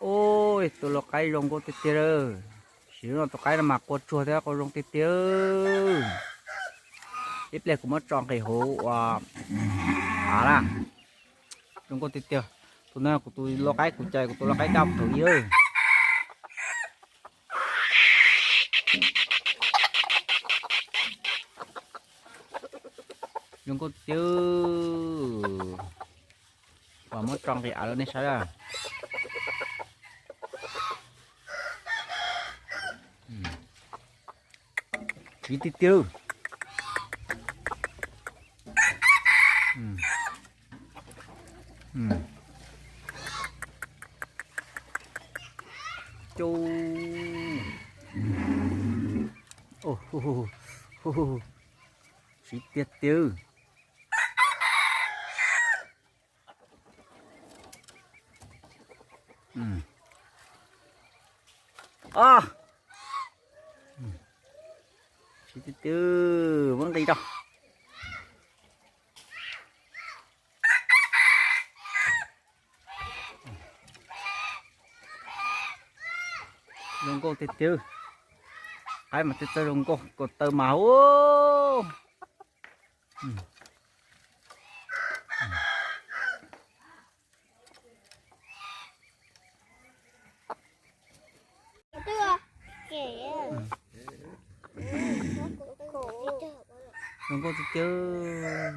Ub, tus lau qaib zoo nkauj tiag tiag lawm. Sim no tus qaib no mas qua tsuag thiab qua zoo tiag tiag. Ib pliag kuv muab tso nqis hauv ua av na. Zoo nkauj tiag tiag. Tus no kuv tus lau qaib, kuv cais kuv tus lau qaib coj mus thaum ub. Zoo nkauj tiag. Kuv muab tso nqis av rau nej saib. Siv tiag tiag. Cu, siv tiag tiag. Siv tiag tiag, muab nqis rau. Zoo nkauj tiag tiag. Qaib mas txawj txawj zoo nkauj, ko taw mas ub. Zoo nkauj tiag tiag.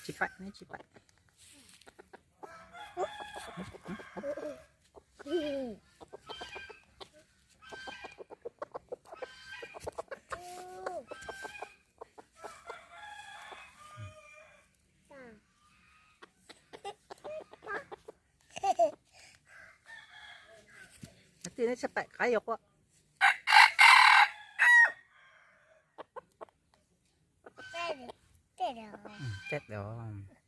Tsis paim, neb tsis paim. Tij neb tsis paim qaib yuav quaj. Tij os.